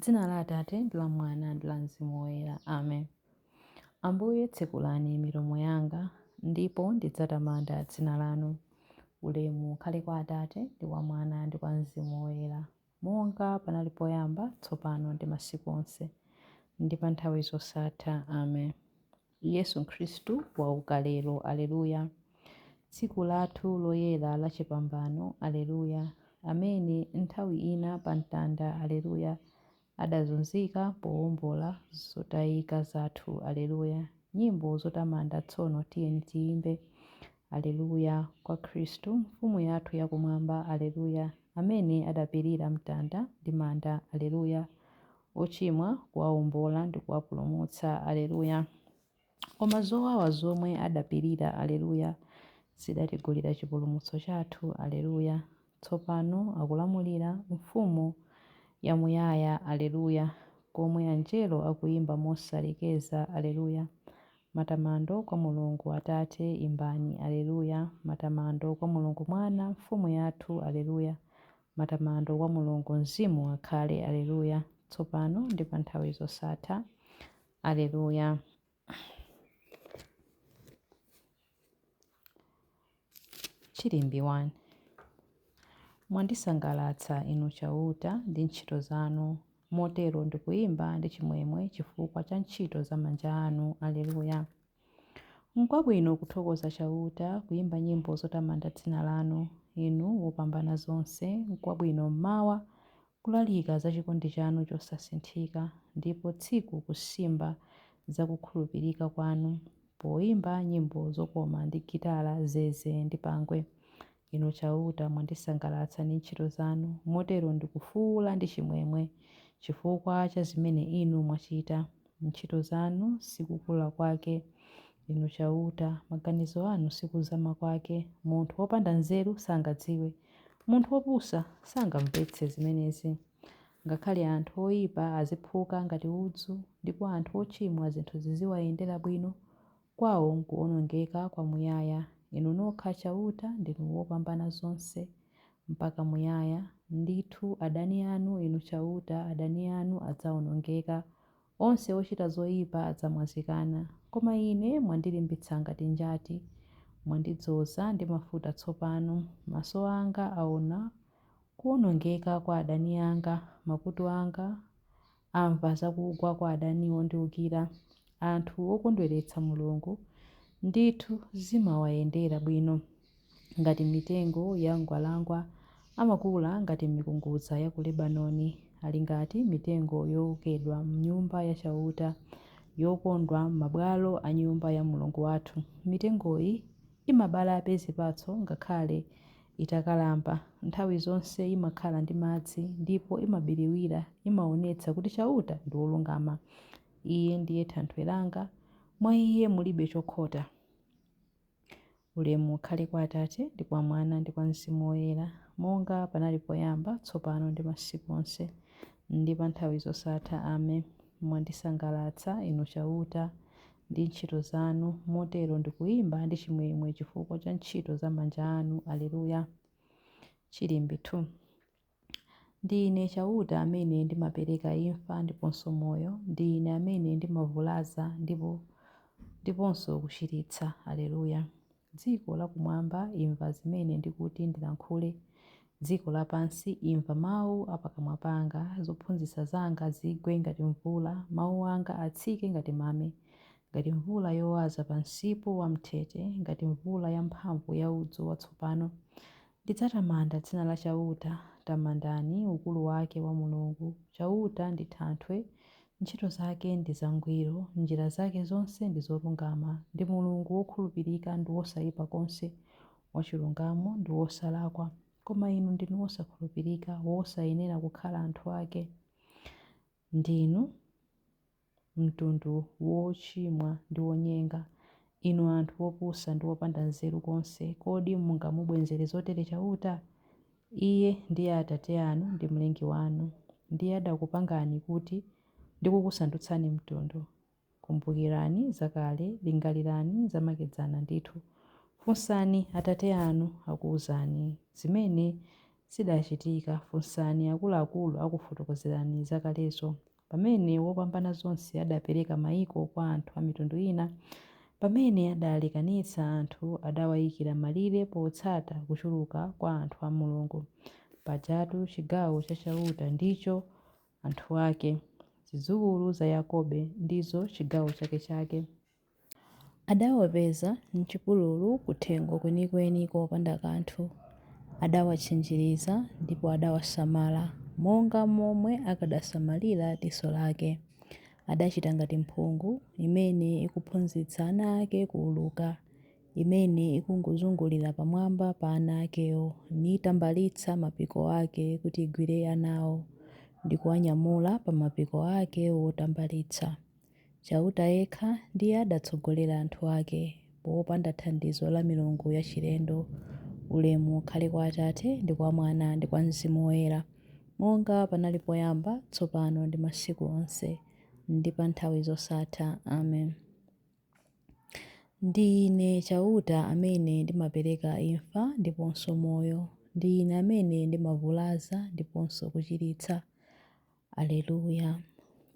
Dzina la Atate ndi la Mwana ndi la Mzimu Woyera. Amen. Ambuye tsekulani milomo yanga, ndipo ndidzatamanda dzina lanu. Ulemu ukhale kwa Atate ndi kwa Mwana ndi kwa Mzimu Woyera, monga panali poyamba, tsopano ndi masiku onse, ndi pa nthawi zosatha. Amen. Yesu Khristu wauka lero, Aleluya. Tsiku lathu loyera la chipambano, Aleluya. Amene nthawi ina pa mtanda, Aleluya, adazunzika powombola zotayika zathu, Aleluya. Nyimbo zotamanda tsono tiyeni tiyimbe, Aleluya, kwa Khristu, Mfumu yathu ya kumwamba, Aleluya, amene adapirira mtanda ndi manda, Aleluya, ochimwa kuwawombola ndi kuwapulumutsa, Aleluya. Koma zowawa zomwe adapirira, Aleluya, zidatigulira chipulumutso chathu, Aleluya. Tsopano akulamulira, Mfumu yamuyaya, Aleluya, komwe angelo akuyimba mosalekeza, Aleluya. Matamando kwa Mulungu Atate, imbani, Aleluya. Matamando kwa Mulungu Mwana, Mfumu yathu, Aleluya. Matamando kwa Mulungu Mzimu akhale, Aleluya, tsopano ndi pa nthawi zosatha. Aleluya. Chilimbi 1. Mwandisangalatsa, Inu Chauta, ndi ntchito zanu, motero ndikuimba ndi chimwemwe chifukwa cha ntchito za manja anu. Aleluya. Nkwabwino kuthokoza Chauta, kuimba nyimbo zotamanda dzina lanu, Inu Wopambanazonse. Nkwabwino m'mawa kulalika za chikondi chanu chosasinthika, ndipo tsiku kusimba za kukhulupirika kwanu, poimba nyimbo zokoma ndi gitala, zeze ndi pangwe. Inu Chauta, mwandisangalatsa ndi ntchito zanu, motero ndikufuula ndi chimwemwe chifukwa cha zimene Inu mwachita. Ntchito zanu si kukula kwake, Inu Chauta, maganizo anu si kuzama kwake! Munthu wopanda nzeru sangadziwe, munthu wopusa sangamvetse zimenezi. Ngakhale anthu oipa aziphuka ngati udzu, ndipo anthu ochimwa zinthu ziziwayendera bwino, Kwao nkuwonongeka kwamuyaya. Inu nokha Chauta ndinu Wopambanazonse mpaka muyaya. Ndithu adani anu, Inu Chauta, adani anu adzaonongeka. Onse ochita zoipa adzamwazikana. Koma ine mwandilimbitsa ngati njati, mwandidzoza ndi mafuta tsopano. Maso anga aona kuwonongeka kwa adani anga, makutu anga amva za kugwa kwa adani ondiukira. Anthu okondweretsa Mulungu ndithu zimawayendera bwino. Ngati mitengo ya mgwalangwa, amakula ngati mikungudza ya ku Lebanoni. Ali ngati mitengo yowokedwa m'Nyumba ya Chauta, yokondwa m'mabwalo a Nyumba ya Mulungu wathu. Mitengoyi imabalabe zipatso ngakhale itakalamba, nthawi zonse imakhala ndi madzi, ndipo imabiriwira, imaonetsa kuti Chauta ndi wolungama. Iye ndiye thanthwe langa, mwa Iye mulibe chokhota. Ulemu ukhale kwa Atate, ndi kwa Mwana, ndi kwa Mzimu Woyera, monga panali poyamba, tsopano ndi masiku onse, ndi pa nthawi zosatha. Amen. Mwandisangalatsa, Inu Chauta, ndi ntchito zanu, motero ndikuimba ndi chimwemwe chifukwa cha ntchito za manja anu. Alleluya. Chilimbi 2. Ndine Chauta amene ndimapereka imfa ndiponso moyo, ndine amene ndimavulaza ndiponso kuchiritsa. Alleluya. Dziko lakumwamba, imva zimene ndikuti ndilankhule, dziko lapansi, imva mau a pakamwa panga. Zophunzitsa zanga zigwe ngati mvula, mau anga atsike ngati mame, ngati mvula yowaza pa msipu wam'nthete, ngati mvula yamphamvu ya udzu watsopano. Ndidzatamanda dzina la Chauta, tamandani ukulu wake wa Mulungu. Chauta ndi thanthwe, ntchito zake ndi zangwiro, njira zake zonse ndi zolungama. Ndi Mulungu wokhulupirika ndi wosaipa konse, wachilungamo ndi wosalakwa. Koma inu ndinu osakhulupirika, wosayenera kukhala anthu ake. Ndinu mtundu wochimwa ndi wonyenga, inu anthu opusa ndi opanda nzeru konse. Kodi mungamubwezere zotere Chauta? Iye ndiye Atate anu ndi Mlengi wanu. Ndiye adakupangani kuti ndi kukusandutsani mtundu. Kumbukirani zakale, lingalirani zamakedzana ndithu. Funsani atate anu, akuuzani zimene Zidachitika, funsani akuluakulu akufotokozerani zakalezo, pamene Wopambanazonse adapereka maiko kwa anthu a mitundu ina, pamene adalekanitsa anthu, adawaikira malire potsata kuchuluka kwa anthu a Mulungu. Pajatu chigawo cha Chauta ndicho anthu ake, zidzukulu za Yakobe ndizo chigawo chakechake. Adawapeza m'chipululu kuthengo kwenikweni kopanda kanthu. Adawatchinjiriza ndipo adawasamala, monga momwe akadasamalira diso lake. Adachita ngati mphungu imene ikuphunzitsa ana ake kuuluka, imene ikungozungulira pamwamba pa ana akewo, nitambalitsa mapiko ake kuti igwire anawo, ndi kuwanyamula pa mapiko ake wotambalitsa. Chauta yekha ndiye adatsogolera anthu ake, popanda thandizo la milungu yachilendo. Ulemu ukhale kwa Atate, ndi kwa Mwana, ndi kwa Mzimu Woyera, monga panali poyamba, tsopano ndi masiku onse, ndi pa nthawi zosatha. Amen. Ndi Ine Chauta amene ndimapereka imfa ndiponso moyo, ndi Ine amene ndimavulaza ndiponso kuchiritsa. Alleluia.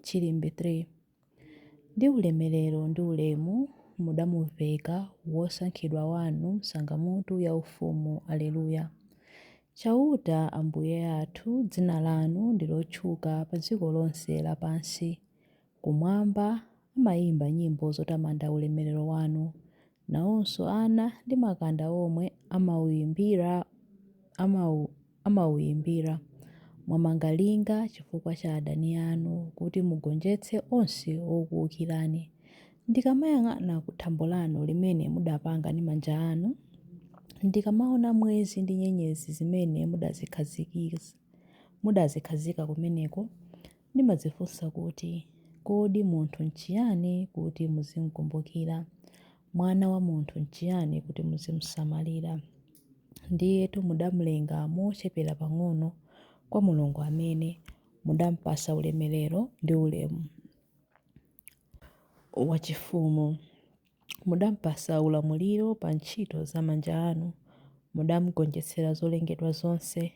Chilimbi 3. Ndi ulemerero ndi ulemu mudamuveka wosankhidwa wanu msangamutu yaufumu. Alleluia. Chauta Ambuye athu, dzina lanu ndi lotchuka pa dziko lonse lapansi. Kumwamba amayimba nyimbo zotamanda ulemerero wanu, nawonso ana ndi makanda omwe amauyimbira. Mwamanga linga chifukwa cha adani anu, kuti mugonjetse onse okuwukirani. Ndikamayang'ana ku thambo lanu limene mudapanga ndi manja anu, ndikamaona mwezi ndi nyenyezi zimene mudazikhazika kumeneko, ndimadzifunsa kuti, kodi munthu n'chiyani kuti muzimkumbukira? Mwana wa munthu n'chiyani kuti muzimsamalira? Ndiyetu mudamlenga mochepera pang'ono kwa Mulungu amene mudampatsa ulemerero ndi ulemu wachifumu. Mudampatsa ulamuliro pa ntchito za manja anu, mudamgonjetsera zolengedwa zonse,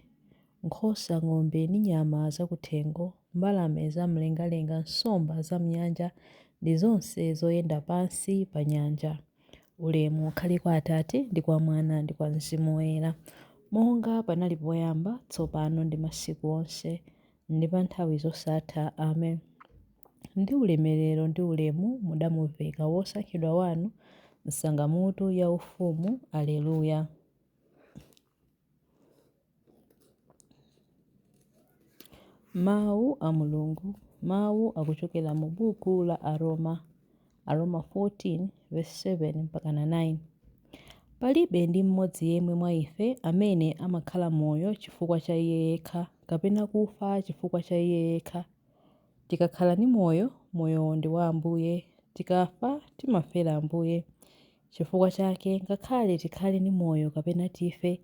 nkhosa, ng'ombe ndi nyama zakuthengo, mbalame zamlengalenga, nsomba zam'nyanja ndi zonse zoyenda pansi pa nyanja. Ulemu ukhale kwa Atate ndi kwa Mwana ndi kwa Mzimu Woyera, monga panali poyamba, tsopano ndi masiku onse, ndi pa nthawi zosatha. Amen. Ndi ulemerero ndi ulemu mudamuveka wosankhidwa wanu msangamutu yaufumu. Alleluia. Mawu a Mulungu. Mawu akuchokera mu buku la Aroma, Aroma 14 verse 7 mpaka 9. Palibe ndi mmodzi yemwe mwa ife amene amakhala moyo chifukwa cha iye yekha, kapena kufa chifukwa cha iye yekha. Tikakhala ndi moyo, moyowo ndi wa Ambuye; tikafa, timafera Ambuye. Chifukwa chake, ngakhale tikhale ndi moyo kapena tife,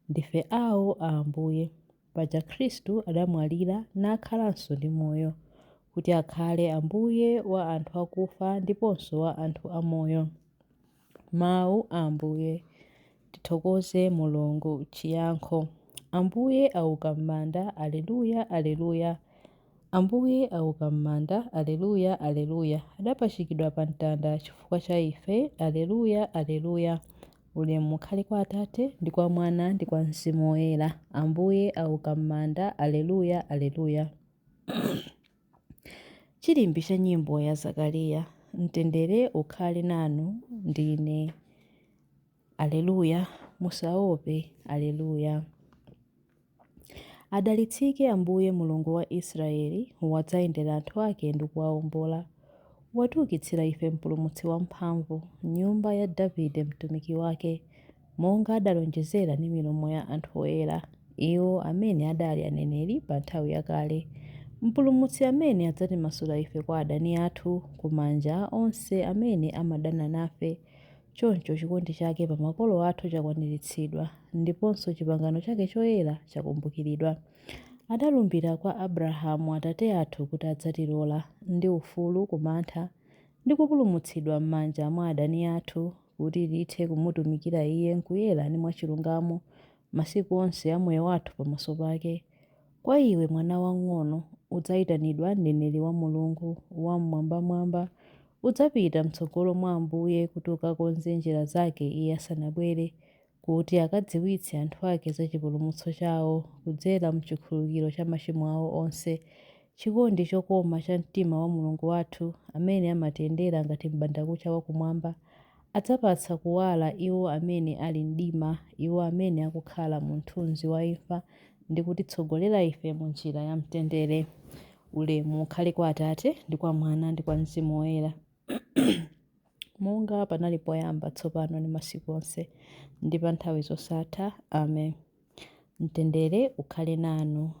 ndife awo a Ambuye. Paja Khristu adamwalira nakhalanso ndi moyo, kuti akhale Ambuye wa anthu akufa ndiponso wa anthu amoyo. Mawu a Ambuye. Tithokoze Mulungu. Chiyankho. Ambuye auka m'manda. Alleluia, Alleluia. Ambuye auka m'manda. Alleluia, Alleluia. Adapachikidwa pa mtanda chifukwa cha ife. Alleluia, Alleluia. Ulemu ukhale kwa Atate ndi kwa Mwana ndi kwa Mzimu Woyera. Ambuye auka m'manda. Alleluia, Alleluia. Chilimbi cha nyimbo ya Zakariya. Mtendere ukhale nanu ndine. Alleluia. Musaope. Alleluia. Adalitsike Ambuye Mulungu wa Israeli, wadzayendera anthu ake ndi kuwawombola. Watiukitsira ife Mpulumutsi wamphamvu, m'nyumba ya Davide mtumiki wake, monga adalonjezera ndi milomo ya anthu oyera, iwo amene adali aneneri pa nthawi yakale. Mpulumutsi amene adzatimasula ife kwa adani athu, ku manja a onse amene amadana nafe. Choncho chikondi chake pa makolo athu chakwaniritsidwa, ndiponso chipangano chake choyera chakumbukiridwa. Adalumbira kwa Abrahamu atate athu kuti adzatilola ndi ufulu ku mantha ndi kupulumutsidwa m'manja mwa adani athu, kuti tithe kumutumikira Iye m'kuyera ndi mwachilungamo masiku onse a moyo wathu pamaso pake. Kwa iwe mwana wamng'ono, udzayitanidwa mneneri wa Mulungu Wam'mwambamwamba. Udzapita m'tsogolo mwa Ambuye kuti ukakonze njira zake Iye asanabwere, kuti akadziwitse anthu ake za chipulumutso chawo kudzera m'chikhululukiro cha machimo awo onse. Chikondi chokoma cha mtima wa Mulungu wathu, amene amatiyendera ngati m'bandakucha wakumwamba, adzapatsa kuwala iwo amene ali mdima, iwo amene akukhala mu mthunzi wa imfa, ndi kutitsogolera ife mu njira ya mtendere. Ulemu ukhale kwa Atate, ndi kwa Mwana, ndi kwa Mzimu Woyera, monga panali poyamba, tsopano ndi masiku onse, ndi pa nthawi zosatha. Amen. Mtendere ukhale nanu.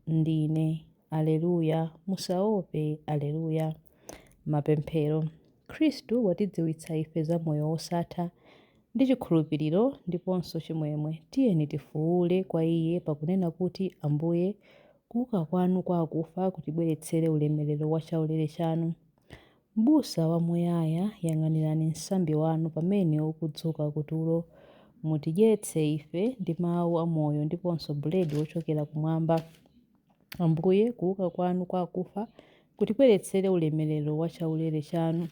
Ndine. Aleluya. Musaope. Aleluya. Mapemphero. Khristu watidziwitsa ife za moyo wosatha. Ndi chikhulupiriro ndiponso chimwemwe, tiyeni tifuwule kwa Iye pakunena kuti, Ambuye, kuuka kwanu kwa akufa kutibweretsere ulemerero wa chaulere chanu. M'busa wamuyaya, yang'anirani msambi wanu pamene ukudzuka kutulo. Mutidyetse ife ndi mawu amoyo ndiponso buledi wochokera kumwamba. Ambuye, kuuka kwanu kwa akufa kutibweretsere ulemerero wa chaulere chanu.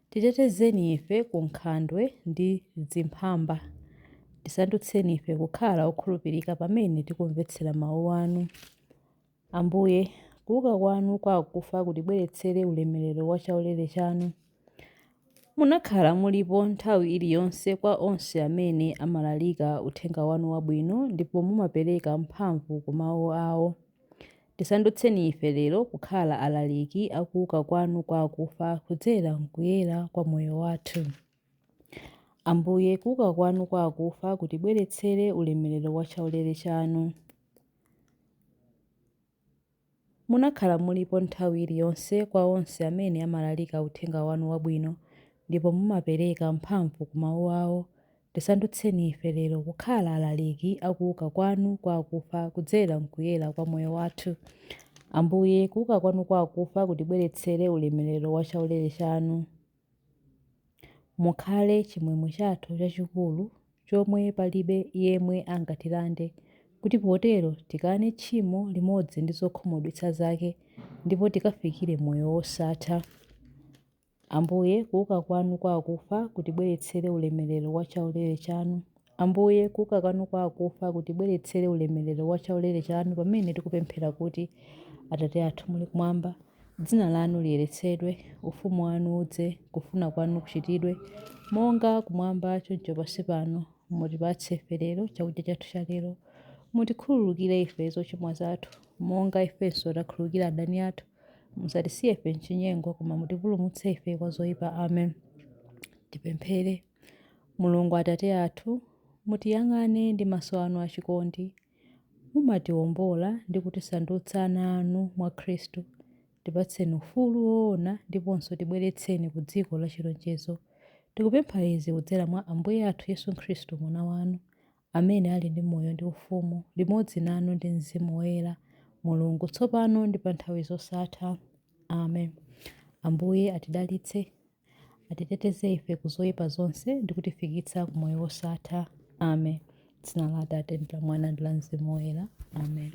Titetezeni ife ku nkhandwe ndi zimphamba. Tisandutseni ife kukhala okhulupirika pamene tikumvetsera mawu anu. Ambuye, kuuka kwanu kwa akufa kutibweretsere ulemerero wa chaulere chanu. Munakhala mulipo nthawi iliyonse kwa onse amene amalalika uthenga wanu wabwino ndipo mumapereka mphamvu ku mawu awo. Tisandutseni ife lero kukhala alaliki akuuka kwanu kwa akufa kudzera m'kuyera kwa moyo wathu. Ambuye, kuuka kwanu kwa akufa kutibweretsere ulemerero wa chaulere chanu. Munakhala mulipo nthawi iliyonse kwa onse amene amalalika uthenga wanu wabwino ndipo mumapereka mphamvu ku mawu awo. Tisandutseni ife lero kukhala alaliki akuuka kwanu kwa akufa kudzera m'kuyera kwa moyo wathu. Ambuye, kuuka kwanu kwa akufa kutibweretsere ulemerero wa chaulere chanu. Mukhale chimwemwe chathu chachikulu chomwe palibe yemwe angatilande, kuti potero tikane tchimo limodzi ndi zokhumudwitsa zake ndipo tikafikire moyo wosatha. Ambuye, kuuka kwanu kwa akufa kutibweretsere ulemerero wa chaulere chanu. Ambuye, kuuka kwanu kwa akufa kutibweretsere ulemerero wa chaulere chanu pamene tikupemphera kuti, Atate athu muli kumwamba, dzina lanu liyeretsedwe, ufumu wanu udze, kufuna kwanu kuchitidwe, monga kumwamba choncho pansi pano. Mutipatse ife lero chakudya chathu cha lero. Mutikhululukire ife zochimwa zathu, monga ifenso takhululukira adani athu. Musatisiye ife m'chinyengo, koma mutipulumutse ife kwa zoyipa. Amen. Tipemphere. Mulungu Atate athu, mutiyang'ane ndi maso anu achikondi. Mumatiwombola ndi kutisandutsa ana anu mwa Khristu. Tipatseni ufulu woona ndiponso tibweretseni ku dziko la chilonjezo. Tikupempha izi kudzera mwa Ambuye athu Yesu Khristu Mwana wanu, amene ali ndi moyo ndi ufumu, limodzi nanu ndi Mzimu Woyera, Mulungu tsopano ndi pa nthawi zosatha. Amen. Ambuye atidalitse, atiteteze ife ku zoyipa zonse ndi kutifikitsa ku moyo wosatha. Amen. Dzina la Atate ndi la Mwana ndi la Mzimu Woyera. Amen.